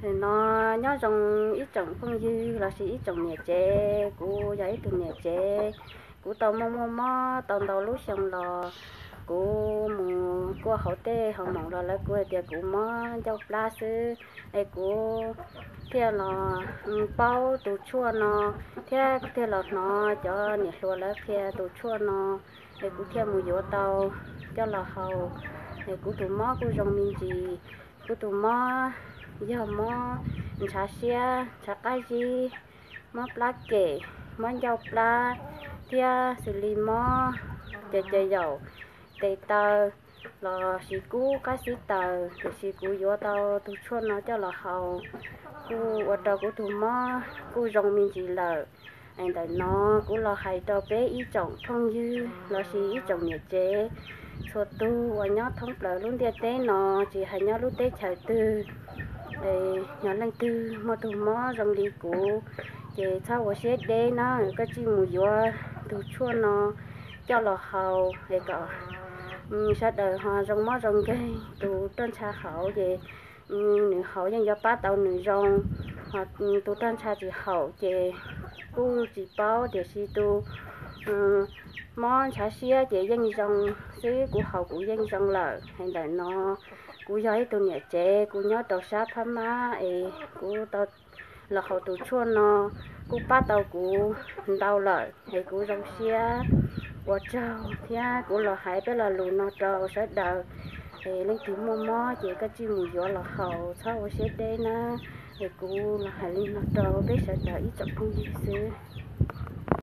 No nyob zoo ib tsoom phooj ywg lossis ib tsoom niam tsev, kuv yog ib tug niam tsev, kuv tau muaj muaj mob tau ntau lub xyoo los, kuv mus kuaj hauv tej hoo moos los lawv kuj hais tias kuv mob ncauj plab xwb, es kuv thiaj los paub tus tshuaj no, thiab thiaj los hnov cov niam hluas lawv qhia tus tshuaj no, es kuv thiaj mus yuav tau coj los haus, es kuv tus mob kuj zoo me ntsis. Kuv tus mob yog mob ntshav siab, ntshav qab zib, mob plab kem, mob ncauj plab, thiab xws li mob ces ces yaum tes taw lossis kub qab xib taws, tiam sis kuv yuav tau tus tshuaj no coj los haus, kuj ua rau kuv tus mob kuj zoo me ntsis lawm. Es ntawm no kuv los hais rau peb ib tsoom phooj ywg lossis ib tsoom niam tsev txhua tus uas nyob thoob plaws lub ntiaj teb no, tsis hais nyob lub teb chaws twg, yog leej twg muaj tus mob zoo li kuv, ces txhob ua siab deb na, koj tsij mus yuav tus tshuaj no coj los haus, es kom sawv daws ho zoo mob zoo nkeeg. Tus roj ntsha haum ces nws haus yeej yuav pab tau nws zoo, ho tus roj ntsha tsis haum ces kuj tsis paub, tiam sis tus mob ntshav siab ces yeej zoo xwb, kuv haus kuv yeej zoo lawm. Es ntawm no kuv yog ib tug niam tsev, kuv nyob rau sab Phab Mab, es kuv tau los haus tus tshuaj no kuj pab tau kuv ntau lawm, es kuv zoo siab ua tsaug, thiab kuv los hais peb lo lus no rau sawv daws. Es leej twg muaj mob ces koj tsij mus yuav los haus, txhob ua siab deb na. Es kuv los hais li no rau peb sawv daws ib tsoom phooj ywg xwb.